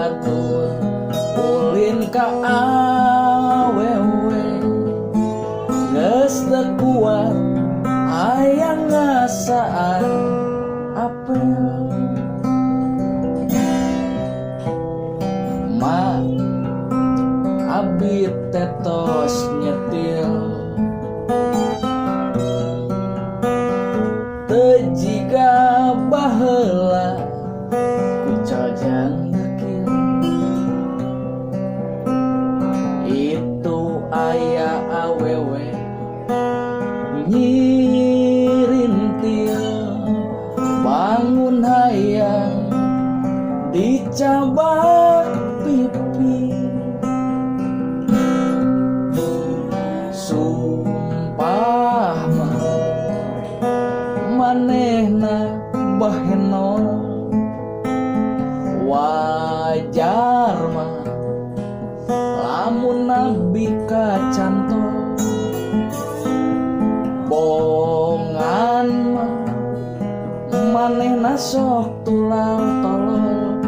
Batur ulin ka awewe geus teu kuat hayang ngasaan apel. Ma, abi teh tos nyetil, teu jiga baheula kucel jang dekil. Itu aya awewe nyirintil, bangun hayang dicabak pipi. Sumpah mah manehna bahenol, wajar mah lamun nabi kacantol. Bongan mah manehna sok tulal tolol,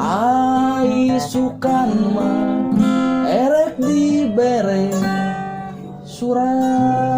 ai sukan mah erek dibere surat.